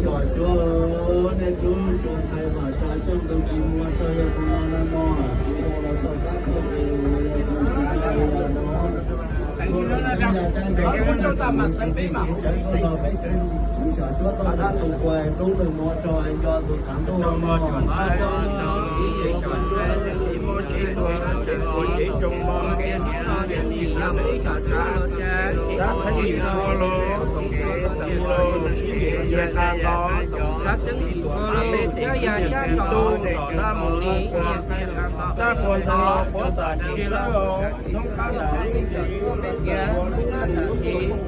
Xyom cuab, nej tub tus ntxhais vam tsa xyooj tus kis muag tso yog tus no na mog, kuv ua los tau tab tom tus no. Ua tus teb yog caj ncaws, tus tsis tsev koj los peb tub xyom cuab toj dab tus kuas rub nws mov rau nco tus thav ntuj no. Tab txheeb ib ua los, tab txheeb ib ua los, sib nyiam cia tag nrho, tab txheeb ib ua los, cab ya cab los, tom dab mus li, tab puas ntog los puav tam sim txawb los, noob qab nram lub ntsis, lub ntsis, lub ntsis, lub ntsis,